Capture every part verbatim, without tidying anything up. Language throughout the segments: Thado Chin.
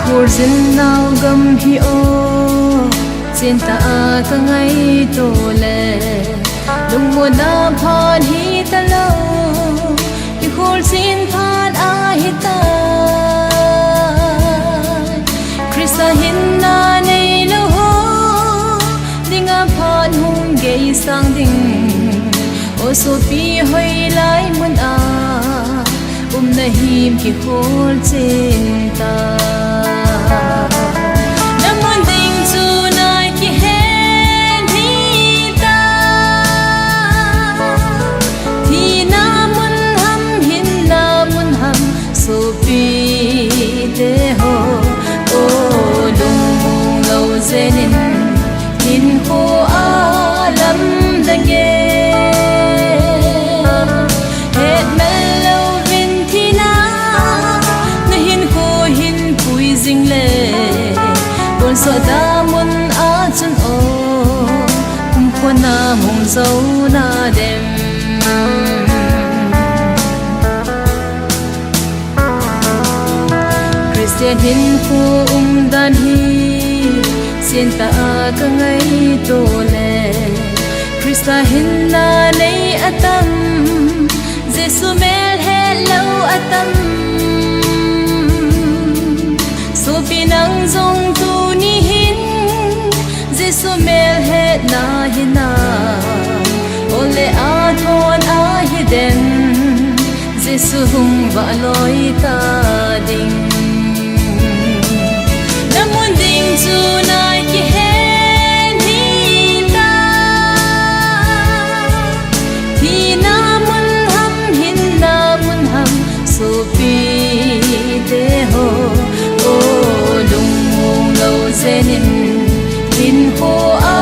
Purjin nau gam hi o, chintah a ka ngaito le, lungmonna phan hi talou, kikhol chin phan ahi tai. Christa hinna neilou ho dinga phat hung geisang ding. O sopi, hoilai mun a umna him kikhol chin ta. Na mun ding chu nai kihen hi ta. Thina mun ham, hinna mun ham, sopi te ho. O lungmong lou jeng in, hinkho a lamdang e. Hetmel louvin thina, na hinkho hin pui jing le, tonsot da mun a chun o, kumkhua na mong jou na dem. Christian hinkho umdan hi, chintah a ka ngaito le, Christa hinna nei atam, Jesu mel hetlou atam. Sopi nang jong tuni hin, Jesu mel hetna hinam, ole a thon ahi dem. Jesu hung vahloi ta ding. Na mun ding chu nai kihen hi ta. Thina mun ham, hinna mun ham, sopi te ho. O lungmong lou jeng in, hinkho a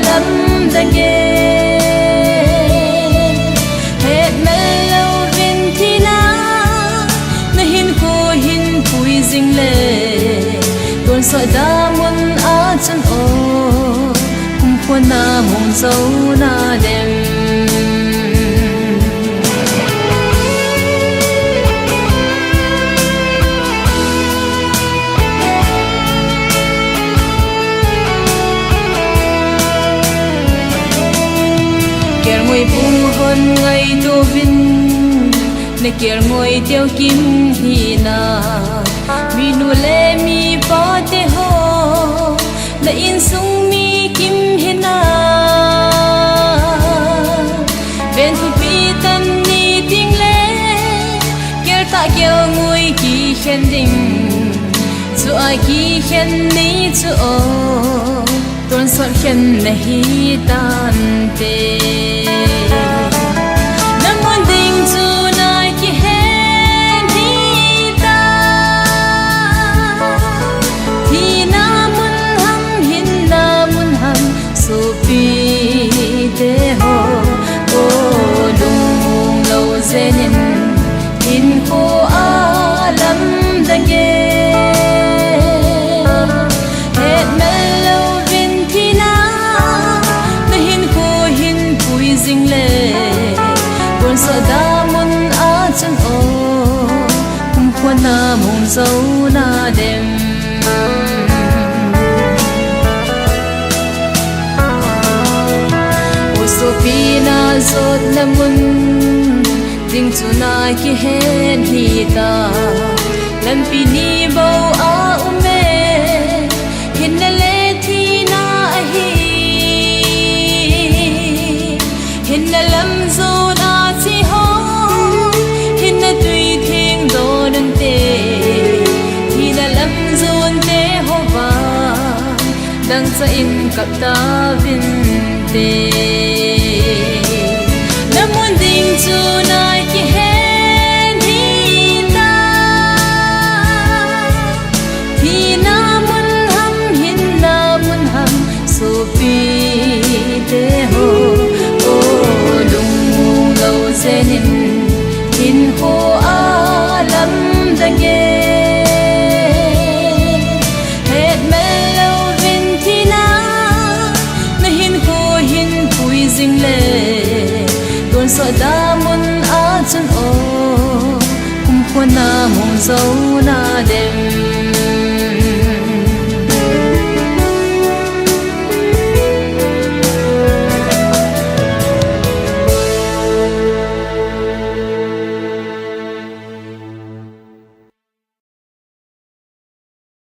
lamdang e. Hetmel louvin thina, na hinkho hin pui jing le, tonsot da mun a chun o, kumkhua na mong jou na dem. Kelngoi pung hon ngaito vin, na kelngoi teu kim hina. Minu le mipa te ho, na insung mi kim hina. Ven thupi tan ni ding le, kel tah kelngoi kikhen ding. Chua kikhen ni chu o, tonsot khen na hi tante. Na mun ding chu nai kihen hi ta. Thina mun ham, hinna mun ham, sopi te ho. O lungmong lou jeng in, hinkho a lamdang e. Hetmel louvin thina, na hinkho hin pui jing le, tonsot da mun a chun o, kumkhua na mong jou na dem. O sopi, na jotna mun ding chu nai kihen hi ta. Lampi ni bou a um e, hinna le thina ahi. Hinna lam jon a che ho, hinna tui theng don un te. Thina lam jon te ho vang, dangchah in kap tauvin te. Na mun ding chu nai kihen hi ta. Thina mun ham, hinna mun ham, sopi te ho. O lungmong lou jeng in, hinkho a lamdang e. Hetmel louvin thina, na hinkho hin pui jing le, tonsot da mun a chun o, kumkhua na mong jou na dem.